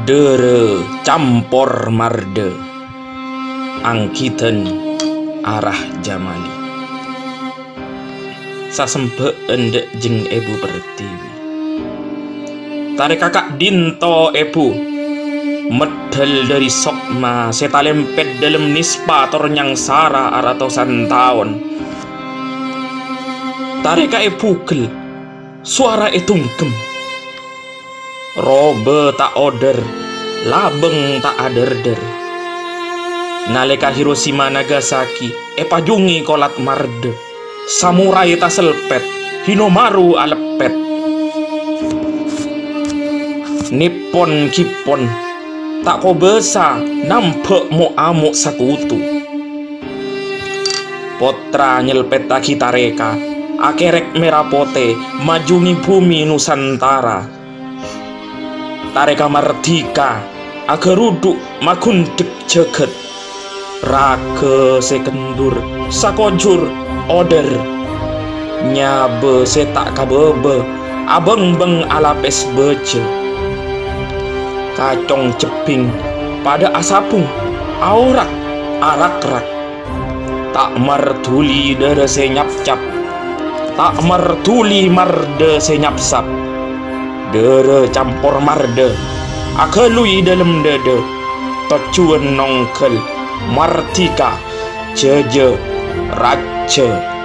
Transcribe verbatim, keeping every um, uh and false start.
Dârâ campor mardhâ, anggidhân arah Jamali. Sasembhâ'ân dâ' jeng Èbhu Pertiwi. Tarèka ka'dinto, Èbhu, meddhâl dâri sokma sè talèmpèt dâlem nispa tor nyangsara aratosan taon. Tarèka èbugel, sowara èdhunggem. Roba ta' odhâr, labâng ta' adhârdhâr. Nalèka Hiroshima Nagasaki èpajhungè kolat mardhâ, samurai taselpèt, Hinomaru aleppèt. Nippon Gippon ta' kobâsa nambhâ' mo'-amo' sakoto. Pottra nyelpèttaghi tarèka, akèrèk mèra potè, majhungè bhumè Nusantara. Tarèka mardhika, aghârudhu' maghundhek jhâghât. Raghâ sè kendur, sakojhur odhâr. Nyabâ sè ta' kabâbâ, abâng-bâng alapès bâjâ. Kacong jebbhing padâ asabung, aorak, arak-rak. Ta' mardhuli dârâ sè nyapcap, ta' mardhuli mardhâ sè nyapsap. Dârâ campor mardhâ, aghâlui dâlem dâdâ. Tojjhuwân nongghâl mardhika, jâjâ, rajâ.